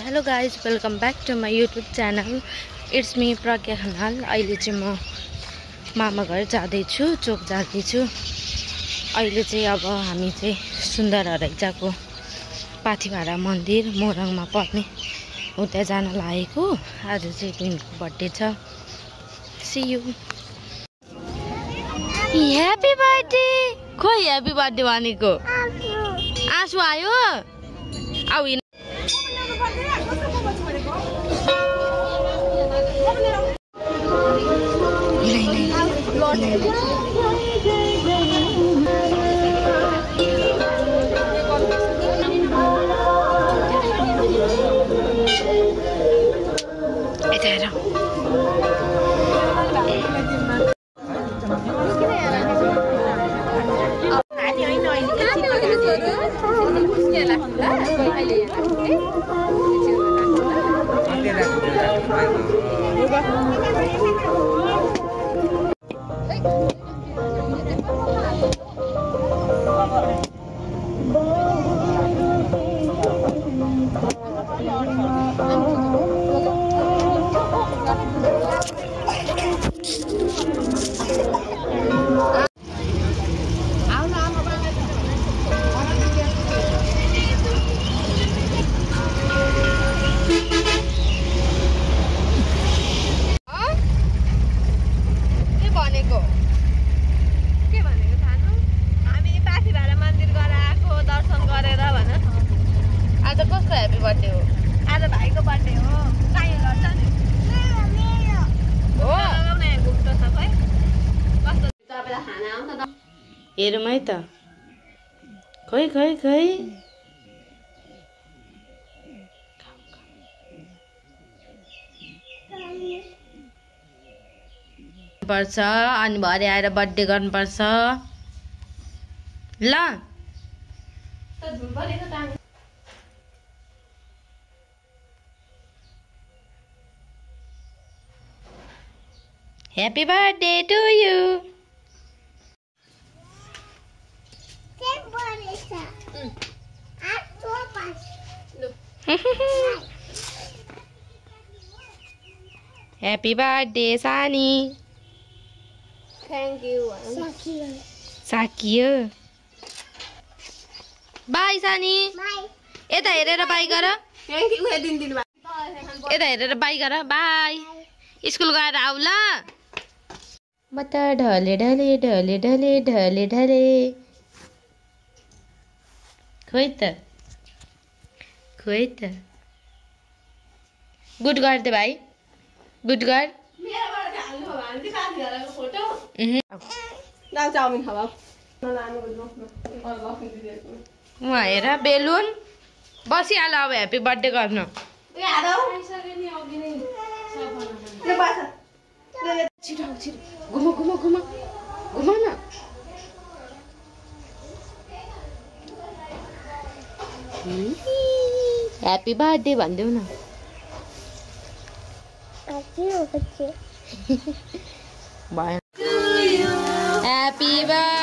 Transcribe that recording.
Hello guys, welcome back to my YouTube channel. It's me Pragya Khanal. अहिले चाहिँ म मामा घर जाँदैछु, चोक जाँदैछु। अहिले चाहिँ अब हामी चाहिँ सुन्दर हरैजाको पाथिभारा मन्दिर मोरङमा पर्ने हो, त्यहाँ जान लागेको। आज चाहिँ ट्विनको बर्थडे छ। See you. Happy birthday. खोइ ह्यापी बर्थडे भनेको आँसु आयो। आउ हेरौँ है त। खोइ खोइ खोइ पर्छ अनि भरे आएर बर्थडे गर्नुपर्छ ल। Happy birthday to you. Happy birthday, Sani. Thank you. Sakio. Bye, Sani. Bye. यता हेरेर बाई गर। Thank you. यता हेरेर बाई गर। बाई। स्कुल गएर आऊ ल। म त ढले ढले ढले ढले ढले ढले। खोइ त खोइ त। गुड गर दे भाइ, गुड गर। उहाँ हेर बेलुन बसिहाल। अब ह्याप्पी बर्थडे गर्न घुम घुम घुम घुम न। ह्याप्पी बर्थडे भनिदेऊ न। भयो। Happy birthday